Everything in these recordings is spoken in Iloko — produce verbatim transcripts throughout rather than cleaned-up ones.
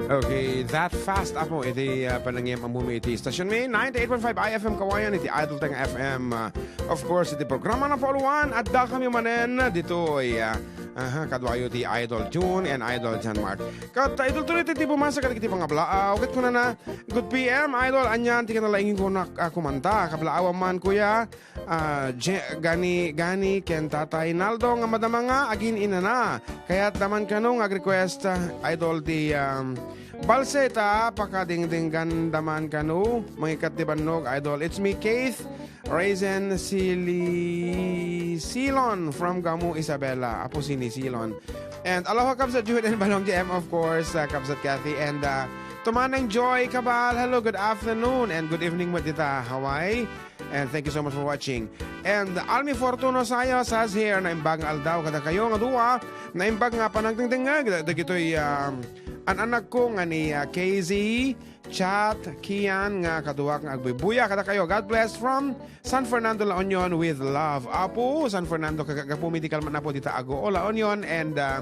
Okay, that fast, Apo, iti, ah, panangiyam a mumi iti station mi, ninety-eight point five I F M Kawayan, iti Idol Teng F M. Ah, of course, iti programa na Pauluan, adda kami manen ditoy, ah, aha, kaduayo ti Idol June and Idol John Mark. Kat, ah, Idol Tony, ti pumasa kadagiti pangablaaw, ket kunana, "Good P M, Idol, anian ti kinalaingin ko nak-, ah, kumanta, kablaawan man, kuya." Ah, Je-, gani, gani ken Tatay Naldo nga madama nga agin-inana. Kayat daman kano nga ag-request, ah, Idol, ti, um, balse ta pakadingdinggan daman kano. Mangikat ti bannog, Idol. It's me, Keith Raisin Sili-, Silon from Gamo, Isabela. Apo Sini Silon. And aloha, Kabsat Jude and Balong J M, of course, uh, Kabsat Kathy. And, uh, Tumanang Joy Cabal, hello, good afternoon and good evening mo dita, Hawaii. And thank you so much for watching. And Almi Fortuno Sayo says here, "Naimbag nga aldaw kadakayo nga dua, naimbag nga panagdingdingeg dagitoy, um, an-anak ko nga ni, uh, K Z, Chat, Kian, nga kaduak nga agbuybuya kadakayo. God bless from San Fernando, La Union with love." Apo, San Fernando, kagagapumi di kalman apo dita Agoo, La Union, and, uh,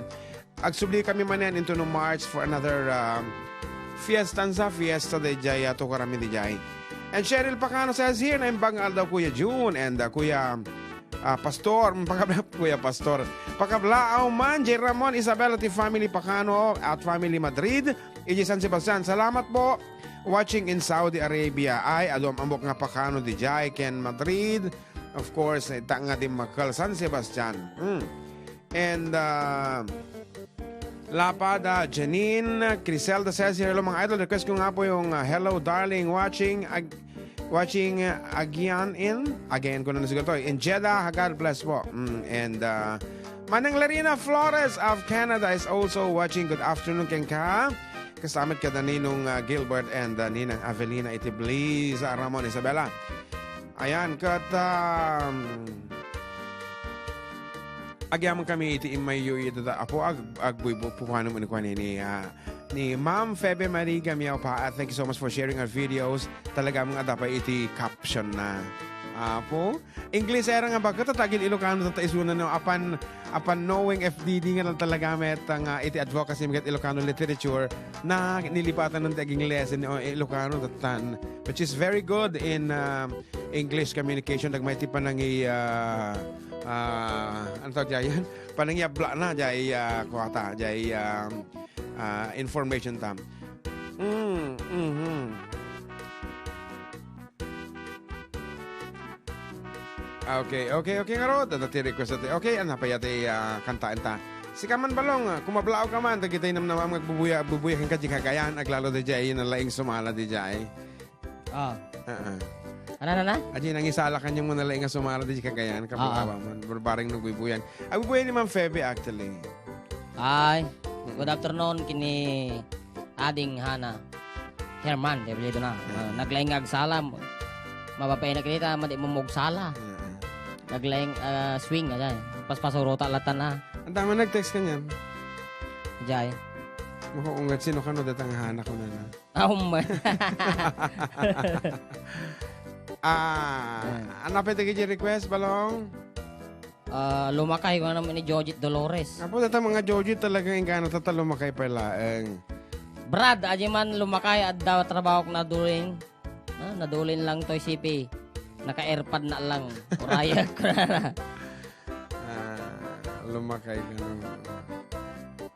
agsubli kami manen into no March for another, um, fiesta, sa fiesta dayjay, ah, tukarami dayjay. And Cheryl Pacano says here, "Naimbag nga aldaw, Kuya June and, ah, Kuya, ah, Pastor." Mm, pakabla-, Kuya Pastor. Pakablaaw man, J Ramon, Isabel, ti family Pacano at family Madrid, iti San Sebastian. Salamat po. Watching in Saudi Arabia. Ay, adu am-, ammok nga Pacano dayjay ken Madrid. Of course, ita nga dimmakkel San Sebastian. Mm. And, uh, Lapada, Janine, Criselda says here, "Hello, mga idol. Request ko nga po yung, uh, Hello, Darling, watching ag-, watching, uh, again in," again ko na siguro to, "in Jeddah." God bless po. Mm, and, uh, Manang Larina Flores of Canada is also watching. Good afternoon, kenka. Kastamet kada Ninong, uh, Gilbert and, uh, Ninang Avelina iti Bliza, Ramon, Isabela. Ayan, ket, um, agyaman kami iti immayo iti da-, apo ag-, agbuybo-, pupano mo ni kuan ni, ah, ni Ma'am Febe Marie Gamiao pa. Ah, thank you so much for sharing our videos. Talaga nga adda pay iti caption na. Apo, English era nga baket, ta agin Ilocano ta isuna no, apan, apan knowing F D D nga lang talaga met nga iti advocacy ket Ilocano literature na nilipatan ti aging lesson o Ilocano tatan, which is very good in, um, English communication, dagmay ti panangi-, ah, ah, ano tawag diay yan? Panangiabla na diay, ah, kuwata, diay, ah, ah, information tam. Mm, mhm. Ah, okay, okay, okay, ngarud. Adda ti request ti, okay, ano pa yati, ah, kantaen ta? Sika man, Balong, ah, kumablaaw ka man, dagiti namnamam nga agbubuya, agbubuya kenka diay Cagayan, aglalo diay nalaing sumala diay. Ah. Ah, ah. Ano, ano, ano? Adi, nangisala kaniak mo nalaing nga sumala diay Cagayan, kablaaw man. Barbareng nagbuybuyan. Agbuybuyan ni Ma'am Febe, actually. Ay, good afternoon, kini Ading Hana Herman, di apelyido na. Ah, naglaing nga agsala. Mapapainat kita, madi mo magsala. Ah, ah. Naglaing, ah, swing, ayan. Paspasuruta latan, ha. Ang dami nag-text kanian. Jay. Makaungat sino kano datang hana ko na na. Ah, um. Ah, ano pa iti request, Balong? Ah, lumakay ko naman ni Jojit Dolores. Apo, data mga Jojit talagang ingkana tata lumakay pa laeng. Brad, adi man lumakay, adda trabaho na duling. Ah, nadulin lang toy sipi. Naka-airpod na lang. Urayag ko na. Ah, lumakay ka naman.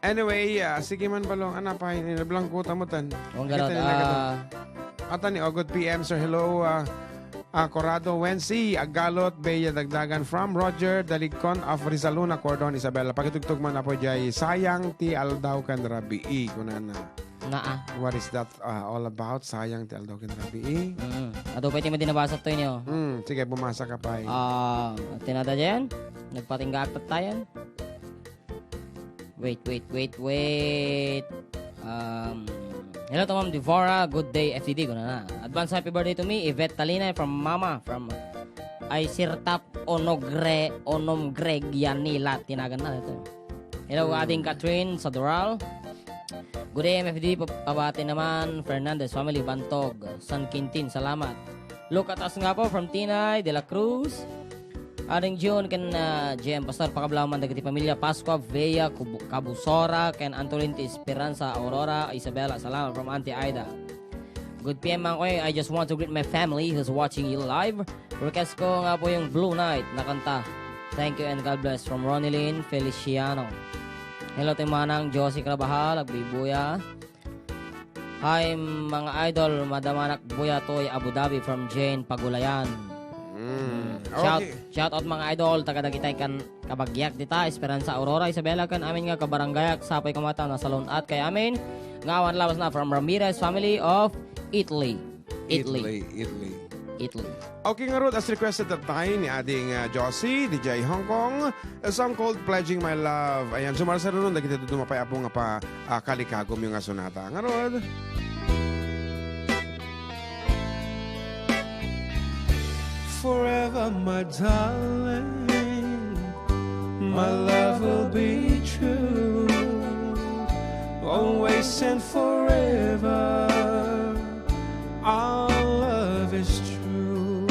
Anyway, ah, sige man, Balong, ana pa, inablangkuta mo tan. Ang ganun, ah, atan ni Ogot P M, sir, hello, ah, ah, Corrado Wensi, Agalot, Bea Dagdagan from Roger Daligcon of Rizaluna, Cordon, Isabela. Pakitugtog man, apo, jay, "Sayang ti aldaw ken rabii," kunana. Naa. What is that, ah, all about? Sayang ti aldaw ken rabii. Mm. Adu pay ti madi nabasa to inyo. Mm, sige, bumasa ka pay. Ah, tinada diyan. Nagpatingga agtat tayan. Wait, wait, wait, wait. Um, hello to Ma'am Devora. Good day, F D D. Guna na. Advance happy birthday to me, Yvette Talinay from Mama, from Ay Sirtap Onogre, Onom Greg Yanila. Tinagan na ito. Hello, Hmm. Ading Catherine Sadoral. Good day, M F D. Pa-, pabati naman, Fernandez family, Bantog, San Quintin. Salamat. Look at us nga po from Tinay de la Cruz. Ading June ken, ah, J M Pastor, pakablaw man dagiti pamilya Pascua, Vea, Kubu-, Kabusora, ken Antolin ti Esperanza, Aurora, Isabela. Salamat from Auntie Aida. Good P M, Mang Koy. I just want to greet my family who's watching you live. Request ko nga po yung Blue Night na kanta. Thank you and God bless from Ronilyn Feliciano. Hello, ti Manang Josie Carabajal, agbubuya. Hi, mga idol, madamanak buya toy Abu Dhabi from Jane Pagulayan. Mm, Shout, okay. Shout out, mga idol, taga dagitay kan kabagiak dita, Esperanza Aurora Isabela, kan amin nga kabarangayak, sapay kumata, nasalun-at kay amin, nga awan labas na from Ramirez family of Italy. Italy. Italy, Italy. Italy. Okay, ngarud, as requested that time ni Ading, ah, Josie, D J Hong Kong, a song called Pledging My Love. Ayan, sumarsarunon, dagiti dudumo pay apo nga pa, ah, kalikagom yung nga sonata. Ngarud. Forever, my darling, my love will be true. Always and forever, our love is true.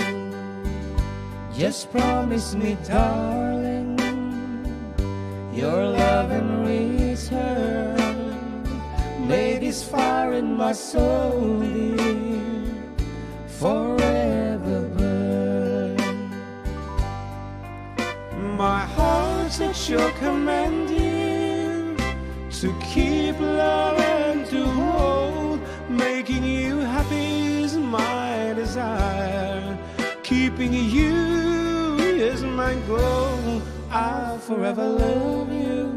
Just promise me, darling, your love in return. May this fire in my soul, dear, forever burn. My heart's at your command, dear, to keep, love, and to hold. Making you happy is my desire. Keeping you is my goal. I'll forever love you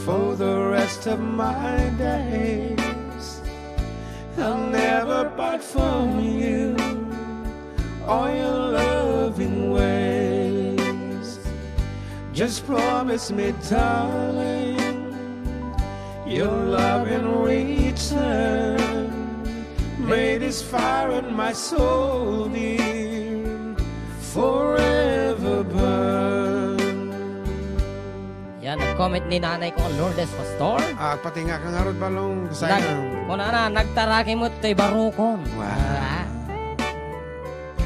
for the rest of my days. I'll never part from you or your loving ways. Just promise me, darling, your love in return. May this fire in my soul, dear, forever burn. Yan, nag-comment ni nanay ko, Lourdes Pastor. Ah, pati nga kang Harold Balong, Nag-, sayang. Kunana, nagtaraki mo to'y barukon. Wow. Ah.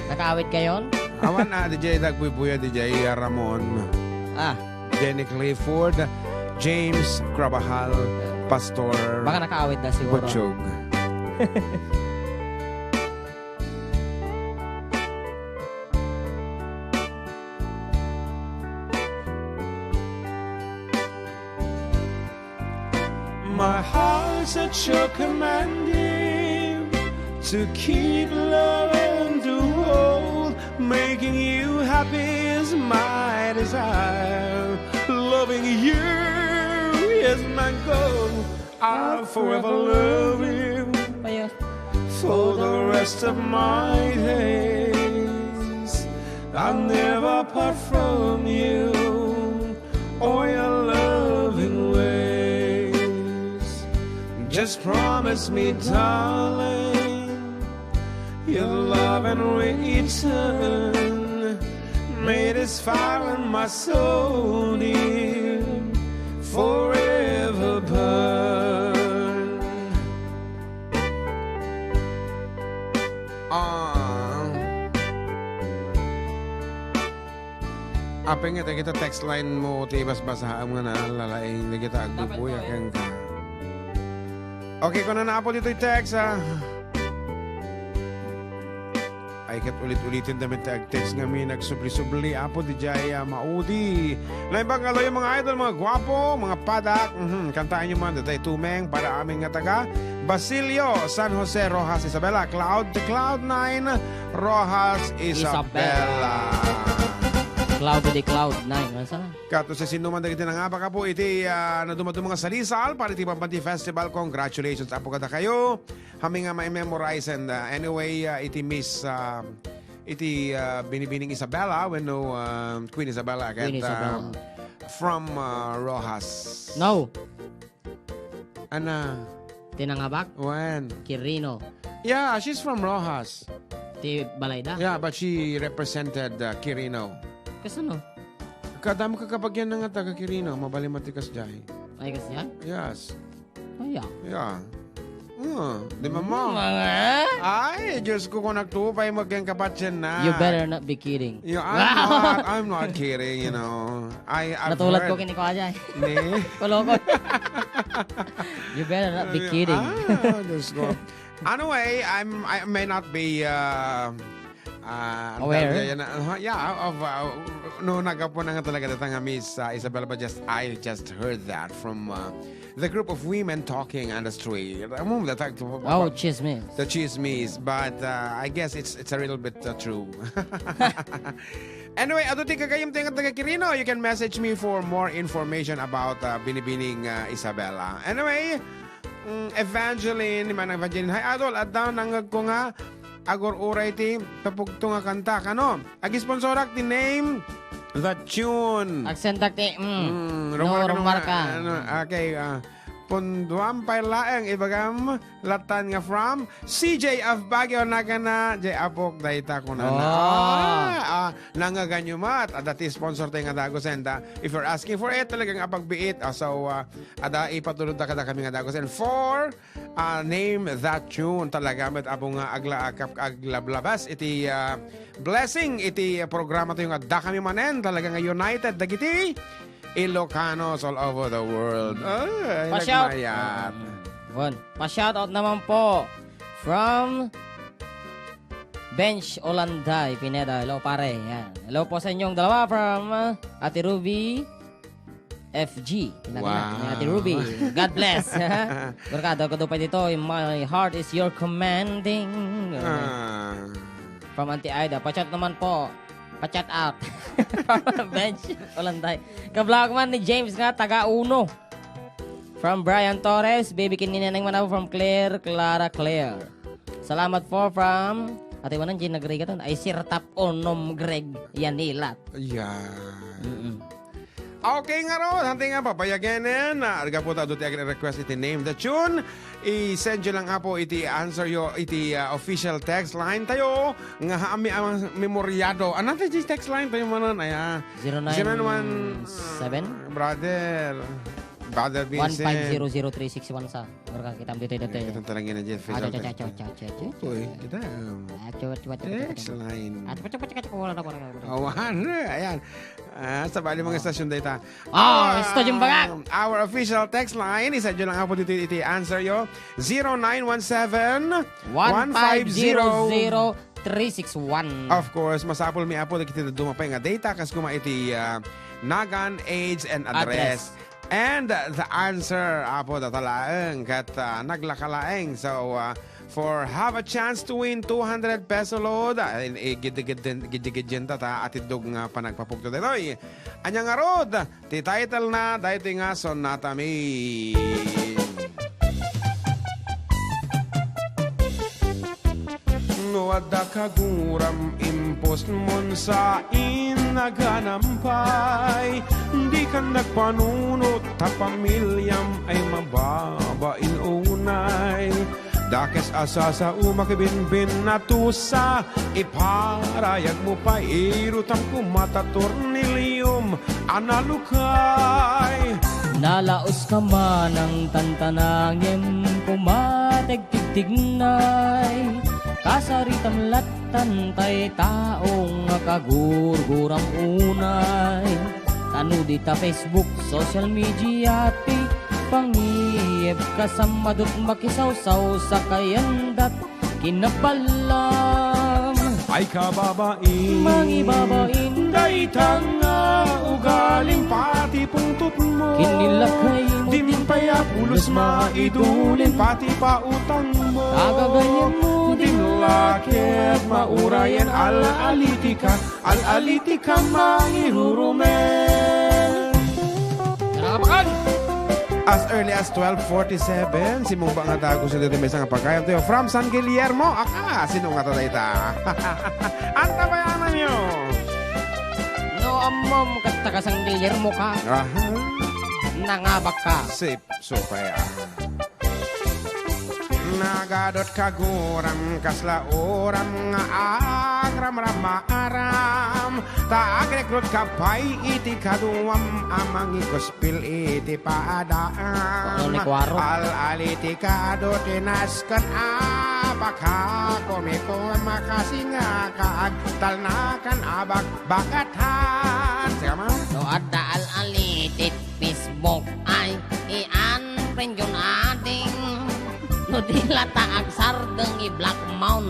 Nakaawit kayon? Awan, ah, D J Dagbuybuya, D J Ramon. Ah. Jenny Clifford, James Crabahal, Pastor Baka nakaawit na siguro. Butchog. My heart's at your command, dear, to keep, love, and to hold. Making you happy is my desire. Loving you is my goal. I'll forever love you for the rest of my days. I'll never part from you or your loving ways. Just promise me, darling, your love in return. May this fire in my soul, dear, forever burn. Ah. Apay nga, dagita text line mo, ti basbasaem nga nalalaing, dagita agbubuya kenka. Okay, kunana, Apo, ditoy text, ah. Ay, ket ulit-uliten da met ti agtext ngamin, agsubli-subli, Apo, di jay, ah, maudi. Naimbag nga aldaw, mga idol, mga gwapo, mga padak. Mhm, kantaenyo man, datay tumeng, para amin nga taga Basilio, San Jose, Roxas, Isabela, Cloud to Cloud Nine, Roxas, Isabela. Isabela. Cloud to the Cloud Nine. Ano sana? Kato sa sino man dagiti nangabak, Apo, iti, ah, nadumaduma nga salisal para iti Bambanti Festival. Congratulations, Apo, kadakayo. Kami nga ma-memorize and, ah, anyway, ah, iti Miss, ah, iti, ah, Binibining Isabela, wenno, ah, Queen Isabela, Queen ket, ah, Isabela. From, ah, Roxas. No. Ana. Ti nangabak? Wen. Quirino. Yeah, she's from Roxas. Ti balayda? Yeah, but she represented, uh, Quirino. Kasano? Kadamo kakabagian na nga taga Quirino, mabalin man ti kasjay. Ay, kasjay? Yes. Ay, yeah. Yeah. Hmm, di ba mo? Hmm, mga? Ay, Diyos ko, kung nagtupay mo keng kapatyan na. You better not be kidding. You, I'm Wow! not, I'm not kidding, you know. I, I've Natulad heard ko kini Kuya Jay. Ni? Kolokon. You better not be kidding. Ah, Diyos ko. Anyway, I'm, I may not be, uh, uh, Aware? Yeah, uh, yeah, of, uh, no, nagapu na nga talaga data nga Miss, uh, Isabel, but just, I just heard that from, uh, the group of women talking on the street. Um, the, the, Oh, chismis. the chismis, but, uh, I guess it's, it's a little bit, uh, true. Anyway, adu ti gagayem ti nga taga Quirino, you can message me for more information about, uh, Binibining, uh, Isabela. Anyway, mm, Evangeline, ni Manang Evangeline, "Hi, Adol, adda nangngegko nga agur-uray ti papugto nga kanta. Kano, agisponsorak ti name, the tune." Agsendak ti, mm. Mm, No, rumarka, rumarka. ano, okay, ah, punduan pay laeng ibagam, latan nga from C J of Baguio, nagana, Jay Apok, dayta kunana. Oh. Ah, ah, nangaganyo met, adda ti sponsor tayo nga dagusen da. If you're asking for it, talagang apagbiit. Ah, so, ah, adda ipatulod da kadakami nga dagusen. For, ah, name that tune, talaga met, apo nga agla-, agkap-, aglablabas iti, ah, blessing iti programa tayo nga dakami manen, talaga nga united dagiti Ilocanos all over the world. Ay, Pa-shout- nagmayat. Mm. Wan. Pa-shoutout naman po from Bench Olanday Pineda. Hello, pare. Yan. Hello po sa inyong dalawa from, uh, Ate Ruby F G. Pinadala Wow. ni Ate Ruby. God bless. Barkada ko daw pa dito. My heart is your commanding. Ah. From Auntie Aida. Pa-chat naman po. Pa-chat out. From Bench Olanday. Kablak man ni James nga, taga Uno. From Brian Torres, baby ken ni Neneng Manaw from Claire, Clara, Claire. Salamat po from, ate, wanan, Jean Nagrigaton. Ay, Sir Tap Onom Greg Yanilat. Ayan. Mm-mm. Okay nga ro, hanti nga, papayagenen. Ah, arga po ta, do ti agre-request iti name the tune. I-send yo lang, apo, iti answer yo, iti, ah, official text line tayo. Nga ha, ami, ang memoryado. Ano tayo, text line tayo manan? Aya. Zero nine one seven? Brother. Brother Vincent. One five zero zero three six one sa. Barka, kita mo dito, dito. Kita talaga na dyan, Ah, Facebook. Cha, cha, cha, cha, cha, cha, cha. Uy, kita, um, Ah, cha, cha, cha, cha, cha, cha. Text line. Ah, cha, cha, cha, cha, cha, wala na, wala na, wala na. Awan, ayan. Ah, sa bali mga Oh. estasyon data. Ah, Ah, Estasyong Bagak. Our official text line, isa dyan lang po dito, iti answer yo. Zero nine one seven, One five zero zero three six one. Of course, masapul mi, apo, dagiti dadduma pay nga data, kas kuma iti, ah, nagan, age, and address. Address. And the answer, apo, data laeng, kat, ah, naglaka laeng. So, ah, for have a chance to win two hundred peso load, ah, in, eh, gid-, gid-, gid-, gid-, gid-, ta, ta, atiddog nga panagpapugto daytoy. Anya ngarud, ti title na, daytoy nga sonata mi. No adda kaguram, impos mon sa innaganam pay, dikan nagpanunot ta pamiliam ay mababain unay. Dakes a sasao, makibinbin natusa, iparayag mo pay, irutam koma ta tornilium a nalukay. Nalaos ka manang tantanangem, kumategtigtignay. Kasaritam lattan tay tao nga kagurguram unay. Tano dita Facebook, social media, ti pangieb kasamadot makisawsaw sa kayandat. Kinabalam. Ay kababain. Mangibabain. Dayta nga ugalim pati pungtot mo. Kinilakay mo. Dimpay a pulos maidulin pati pautang mo. Agagayan mo. Dimlaket maurayan al-aliti ka. Al-aliti ka mangirurumen. Nakapakan! As early as twelve forty-seven, simungba nga dagus dito may isang pagkayam tayo. From San Guillermo, aka, sino nga ta dayta? Antabayanan nyo. No, ammom, kat taga San Guillermo ka. Aha. Nangabak ka. Sip, supaya. Nagadot kaguram, kasla uram nga Ramram maaram, ta agrekrut ka pay iti kaduam a mangikuspil iti paadaam. Ano ni Kuaro? Al-aliti ka adu ti nasken a baka, kumikua makasinga ka agtalnakan a bakbakatan. Siya man? No adda al-aliti Facebook ay i-unfriend yon ading. No di la ta agsardeng i-block mo,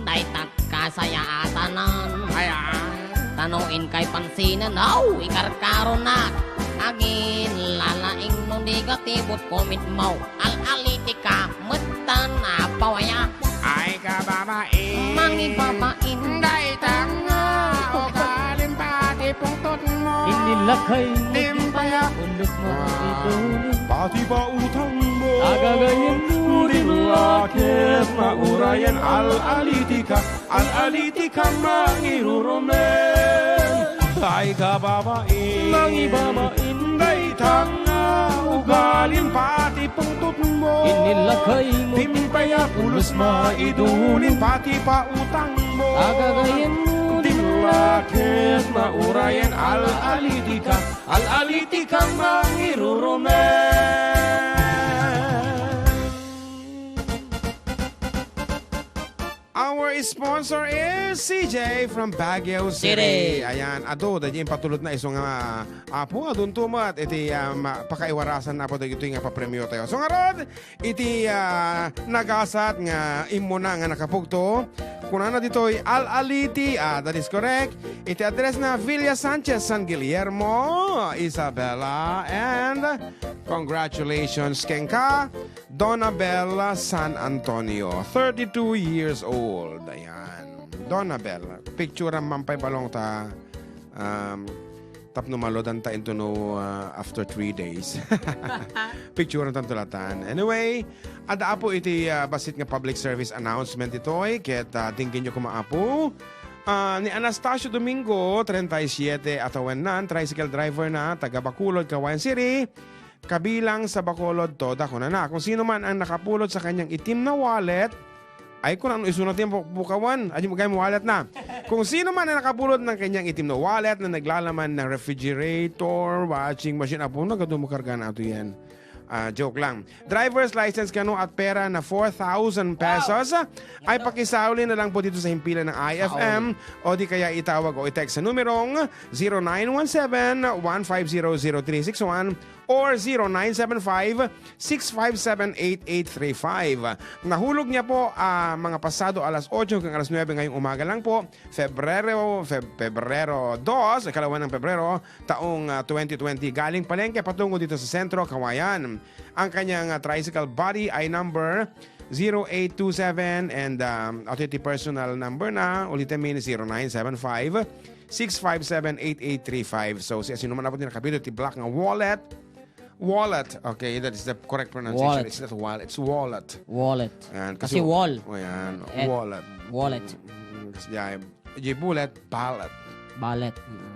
dayta kasayaatanan. Ay, ay. Ta no inkay pansinen, aw, ikarkaronak. Aginlalaing no negative comment mo. Al-aliti ka, metten a pawaya. Ay, kababain. Mangibabain. Dayta nga ugalim pati pungtot mo. Inilakay mo. Timpaya. Ulos mo. Ah, ito. Pati pa utang mo. Agagayin mo. Di lakit maurayan. Al-aliti ka. Al-aliti ka mangirurumen. Ay kababain. Mangibabain. Dayta nga ugalim pati pungtot mo. Inilakay mo. Timpaya pulos maidunin pati pa utang mo. Agagayin mo. Di lakit maurayan. Al-aliti ka. Al-aliti ka mangirurumen. Our sponsor is C J from Baguio City. City. Ayan, adu, daydi impatulod na isu nga, apo, adunto met iti, ah, ma-, pakaiwarasan na po dagitoy nga papremio tayo. So, ngarud, iti, ah, nagasat nga immuna nga nakapugto, kunana ditoy, Al-aliti, ah, that is correct. Iti address na Villa Sanchez, San Guillermo, Isabela, and congratulations, kenka. Donabel San Antonio, thirty-two years old. Ayan. Donabel, picture man pay balong ta, um, tapno malodanta into no, uh, after three days. Picture tan tulatan. Anyway, adda apo iti, uh, bassit nga public service announcement itoy, ket, uh, dinggenyo koma apo. Ah, ni Anastasio Domingo, treinta y siete, atawennan, tricycle driver na, taga Bacolod, Cauayan City. Kabilang sa Bacolod, toda, kunana, kung sino man ang nakapulot sa kanyang itim na wallet, ay, kunano, isuna ti bukawan, adi mo gayam wallet na. Kung sino man ang nakapulot ng kanyang itim na wallet na naglalaman ng refrigerator, washing machine, apo, nagadu mo karga na ito yan. Ah, joke lang. Driver's license kano at pera na four thousand pesos, ay pakisauli na lang po dito sa himpilan ng I F M o di kaya itawag o i-text sa numerong zero nine one seven, one five zero, zero three six one or zero nine seven five, six five seven, eight eight three five. Nahulog niya po, ah, mga pasado alas otso hanggang alas nuebe ngayong umaga lang po, Febrero, Feb-, Febrero dos, ikalawa ng Pebrero, taong, ah, twenty twenty. Galing Palengke patungo dito sa Sentro, Kawayan. Ang kanyang, ah, tricycle body ay number zero eight two seven and, um, ito iti personal number na, ulitin mi, zero nine seven five, six five seven, eight eight three five. So, si asino man apo ti nakapito ti black nga wallet, wallet. Okay, that is the correct pronunciation. Wallet. It's not wallet, it's wallet. Wallet. Ayan, kasi kasi wall. O, ayan, wallet. Wallet. Mm, mm, kasi, yeah, J bullet, ballet. Ballet. Mm.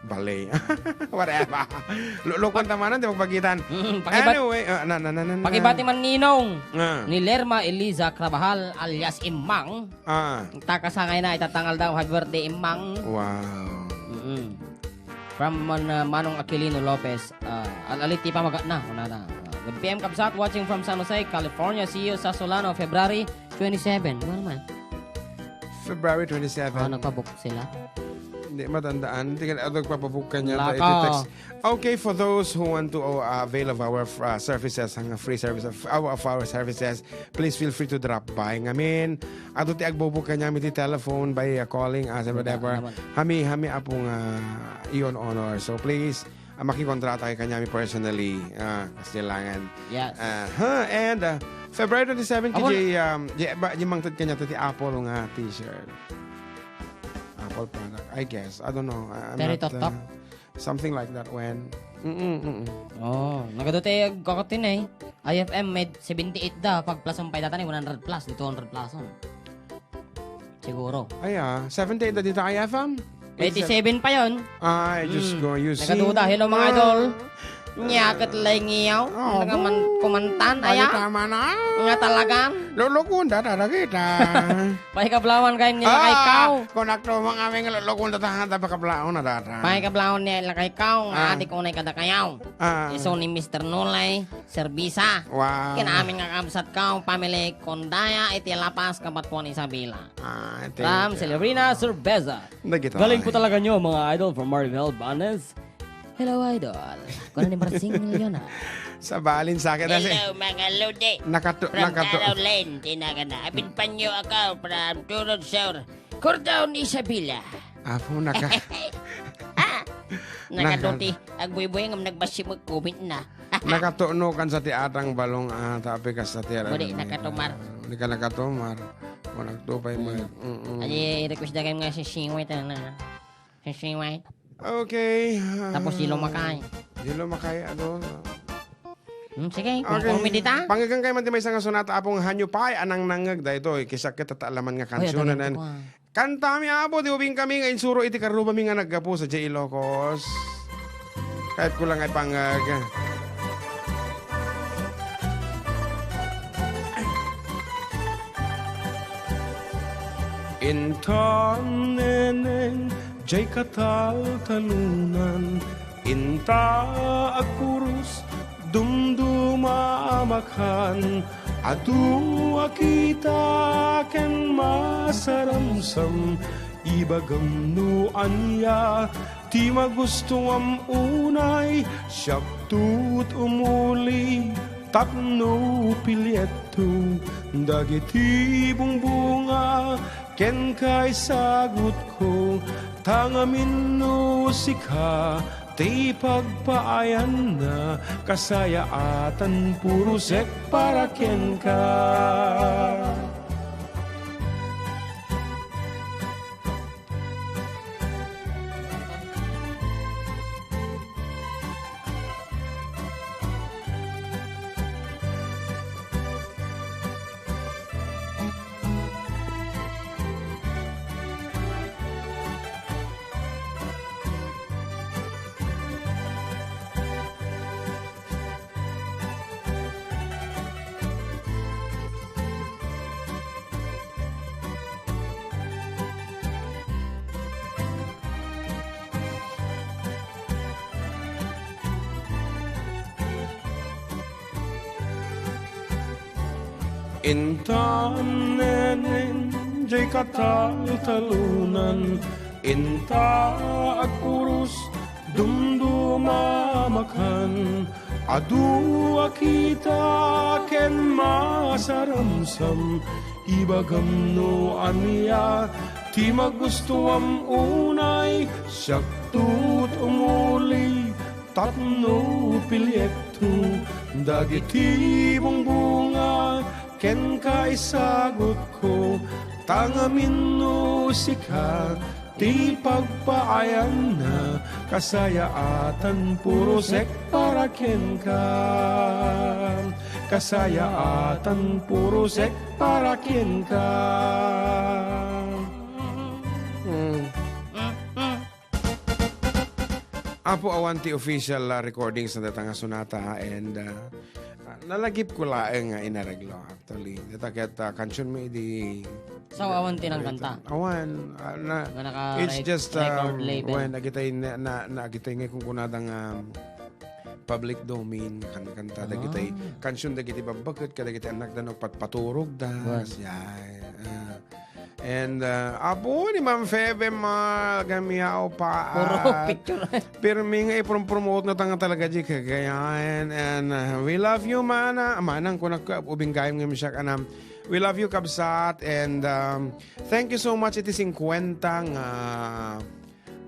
Ballet. Whatever. Lukon tamanan, di magpagitan. Mm, pakibat-, anyway, ah, na, na, na, na, na. Pakibati man ninong, ah, ni Lerma Eliza Crabahal alias Immang. Ah. Takasangay na, itatangal daw, happy birthday, Immang. Wow. Mm-mm. From Man-, uh, Manong Aquilino Lopez, uh, al-, aliti pa maga-, na, una na. Uh, good P M Kabsat, watching from San Jose, California. See you sa Solano, February twenty-seven. Ano naman? February twenty-seven. Ah, nagpabook sila? Hindi matandaan. Hindi ka, ah, nagpapabook ka niya. Laka. Iti text. Okay, for those who want to, uh, avail of our, uh, services, ang free service of, our, of our services, please feel free to drop by. Ngamin, ato ti agbubuka niya, iti telephone, by, uh, calling us and whatever. Wala naman. Hami, hami apong, uh, iyon honor. So please, uh, makikontrata kay kanyami personally. Uh, kasi kailangan. Yes. Uh, huh, and, uh, February twenty-seven, K J, um, di, ba, di mangted kanya ti Apple nga t-shirt. Apple product, I guess. I don't know. I, I'm Terry not, uh, Totok? Something like that when. Mm-mm, mm-mm. Oh, nagadu ti agkakatin eh. I F M med seventy-eight da, pag plus ang paydatan eh, one hundred plus, di two hundred plus on. Siguro. Ay, ah, seventy-eight da dita I F M? Eighty-seven pa yon. Ay, Diyos ko, you see? Nagaduda. Hello, mga idol. Nia ket lengiyaw. Oo. Nga man-, kumantan, aya? Ay, tama na. Nga talagan? Lulukon da, da, da kita. Paikablawan kayo nila kay Ah, kaw. Kunak to mga aming lulukon da, da, da, pakablaon na, da, da. Paikablawan niya ila kay kaw, nga Ah. adik unay kada kayaw. Ah. Isu ni Mister Nolay, Servisa. Wow. Ken amin nga kabsat kaw, family Condaya, iti La Paz, Kabatuan, Isabela. Ah, thank From you. Celerina Cerveza. Nagita. Galing po talaga nyo, mga idol, from Maribel Banes. Hello, idol. Kuna ni Marsing Leona. Sa balin sa akin, kasi Hello, mga lodi. Nakatu-, From nakatu- Caroline, tinagana. Apid panyo ako from Turod Sur. Cordon, Isabela. Apo, naka- Ah, nakaduti. Agbuy-buy ngam nagbasi mo comment na. Nakatunokan sa ti atang balong, ah, tapi kas sa ti Budi, nakatumar. Di ka nakatumar. Mo nagtupay mo. Mm. Mm-mm. Adi, request da kayo nga si Singway, tana. Sisiway. Okay. Tapos di lumakay. Di lumakay, ano? Hmm, sige, Okay. kumporme dita. Pangngegkayo man ti maysa nga sonata, Apo, nga hanyo pay a nangnangngeg daytoy. Kisa ket ta alaman nga Ay, kansionan. Adalin ko pa. Kantami, Apo, ti ubing kami nga insuro iti karrubami nga naggapu sa J Ilocos. Kahit kulang ay pangag. Intan neneng, jay kataltalunan, inta agkurus, dumduma a makan, adu a kita ken masaramsam, ibagam no ania ti magustuam unay, siak tut umuli tapno pilieto dagiti bungbunga kenka isagutko, ta ngamin no sika ti pagpaayanna, kasayaatan puro sek para kenka. Intan neneng, jay kataltalunan, inta agkurus, dumduma a makan, adu a kita ken masaramsam, ibagam no ania ti magustuam unay, siak tut umuli tapno pilieto dagiti bungbunga kenka isagutko, ta ngamin no sika ti pagpaayanna, kasayaatan puro sek para kenka. Kasayaatan puro sek para kenka. Mm. Apo, awan ti official, ah, recordings na data nga sonata, and, ah, ah, nalagip ko laeng nga inareglo, actually. Data ket, ah, kansion mi di So, awan ti nangkanta? Awan, ah, na, Nga naka it's rec-, just, record um, label. When, agitay na, na, na, agitay nga kung kunada nga public domain, kan-, kanta, Ah. dagitay kansion, dagiti babbaket, kadagiti anak da no patpaturog da. Wen. Siya, ah, And, uh, apo ni Ma'am Febe Mal, gamiao pa. Puro picture. Pirmi nga iprom-promote na tanga talaga di Cagayan. And, uh, we love you, mana. Manang kunak, ubing gayam nga misyak, anam. We love you, kabsat. And, um, thank you so much. Iti singkwenta nga,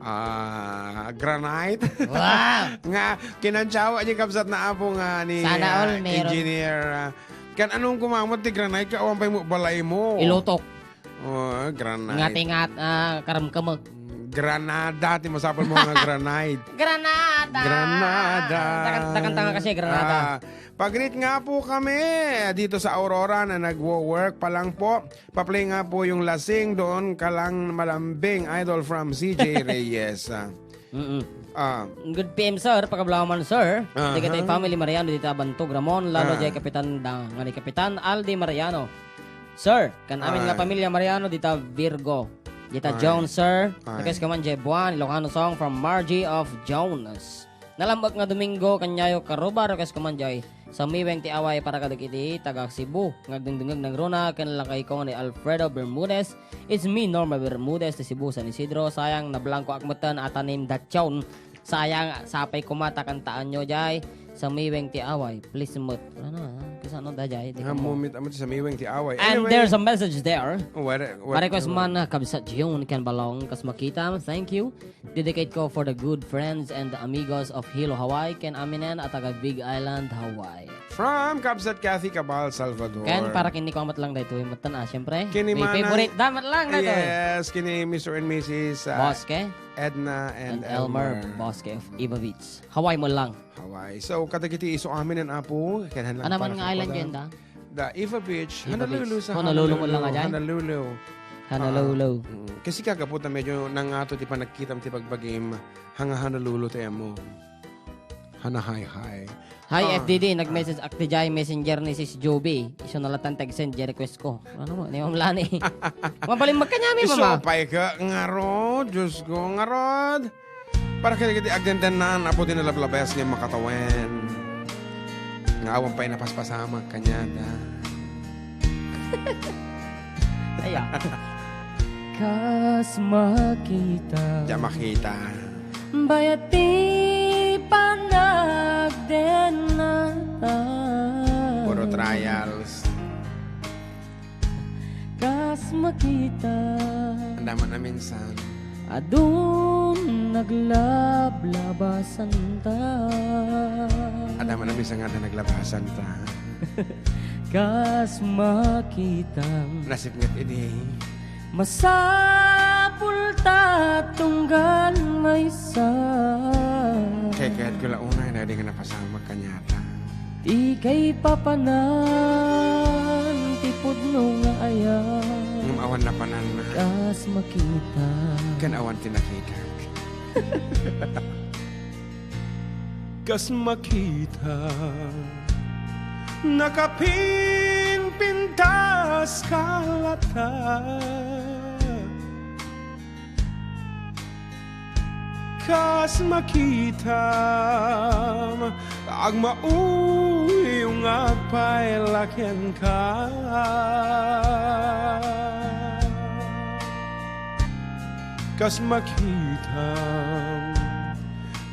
ah, granite. Wow! Nga kinantsawa ni kabsat na apo nga ni, Sana all ah, meron. Engineer, ah, kan anong gumamot ti granite ka awan pay mo balay mo. Ilutok. Oh, granada. Nga tingat, ah, karamkamek. Granada, ti masapul mo nga granite. Granada! Granada. Takan-, takan-, takan kasi granada. Ah, pag-greet nga po kami dito sa Aurora na nagwo-work pa lang po. Pa-play nga po yung Lasing Doon Ka Lang Malambing, idol from C J Reyes. Ah. Mm-mm. Ah. Good P M, sir. Pagablaman, sir. Aha. Dagiti family Mariano dita Bantog Ramon, lalo Ah. jay Kapitan da, nga ni Kapitan Aldi Mariano. Sir, ken amin nga Ay. pamilya Mariano dita Virgo. Dita Ay. Jones, sir. Ay. Request ko man jay Buwan, Ilocano song from Margie of Jones. Nalam-ek nga Domingo, Kanyayo, Karuba, request ko man jay Samiweng ti away para kadagiti taga Cebu nga agdengdengngeg nangruna ken lakayko nga ni Alfredo Bermudez. It's me, Norma Bermudez, ti Cebu, San Isidro. Sayang, nablangkoak metten a tanim dachawn. Sayang, sapay koma ta kantaanyo jay Samiweng ti away. Please met. Ano, ah? Kasano da jay? Di Ah, ka mo. Mumit, amo ti Samiweng ti away. And Anyway. there's a message there. What, what, Ma-request what? man, ah, Kabsat June ken Balong, kas makita. Thank you. Dedicate ko for the good friends and the amigos of Hilo, Hawaii, ken aminen a taga Big Island, Hawaii. From Kabsat Kathy Cabal, Salvador. Ken para ken ni Kuan met lang daytoy, metten, ah, siyempre. Ken ni May Manang favorite da met lang daytoy. Yes, ken ni Mister and Missus, ah, Bosque. Edna and And Elmer Elmer. Bosque of Iba Beach. Hawaii met lang. Hawaii. So, kadagiti isu aminen, Apo, ken han lang Ano man para nga sa island pada. Yan da? Da Iva Beach, Iva Honolulu Beach. Sa Honolulu mo lang nga dyan? Honolulu. Honolulu. Ah, mm. Kasi kagapu ta medyo nangato ti panagkitam ti bagbagim, hanga Honolulu tayo mo. Hana hi, hi. Hi, Ah. F D D, nag-message ak ti jay messenger ni Sis Joby. Isu na latan tag-send jay request ko. Ano mo, ni Ma'am Lani. Mabaling magkanyami, Isu, mama. Pay ka, ngaro, Diyos ko, ngarod. Para kadagiti agdendennan, Apo, ti nalablabes nga makatawen. Nga awan pay napaspasamak kaniada. Aya. Kas makita. Diak makita. Bayat ti panagdenna. Puro trials. Kas makita. Anda man a minsan. Adun naglablabasanta. Anda man a minsan nga adda naglabasanta. Kas makita. Nasipnget idi. Masapul ta tunggal maysa. Kay kayat ko la unay na di nga napasamak kaniata. Ti kaipapanan ti pudno nga ayat. Ngem awan napanan na. Kas makita. Ken awan ti nakita. Kas makita. Nakapinpintas ka latta. Kas makitam, agmauyo nga agpayla kenka. Kas makitam,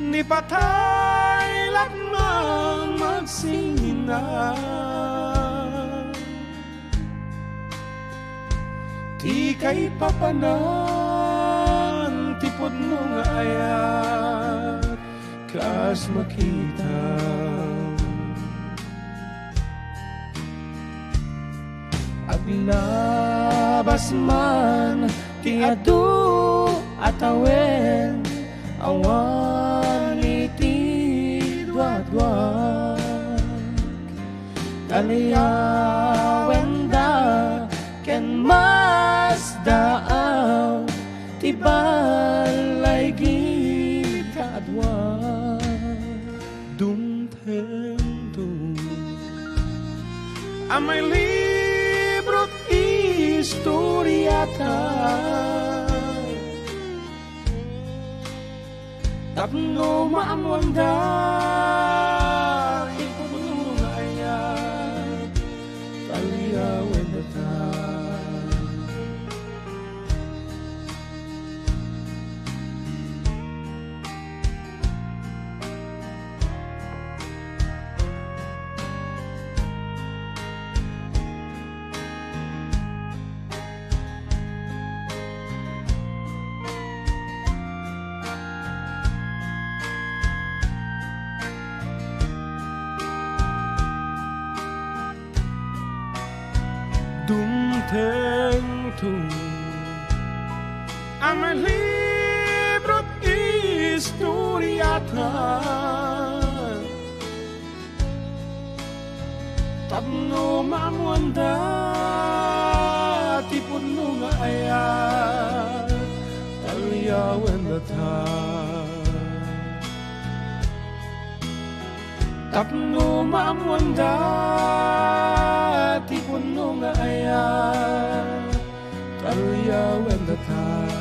ni patay latman magsina. Ti kaipapanan ti pudno nga ayat, kas makita. Aglabas man ti adu a tawen, awan iti duaduak. Taliyawenda ken masdaaw ti balay gita adua. Dumtengto a may libro't istoriata. Tapno maammoanda ti pudno nga ayat, taliyawendata. Dumtengto a may libro't istoriata. Tapno maammoanda ti pudno nga ayat, taliyawendata. Tapno maammoanda ti punno nga ayat, taruyawen data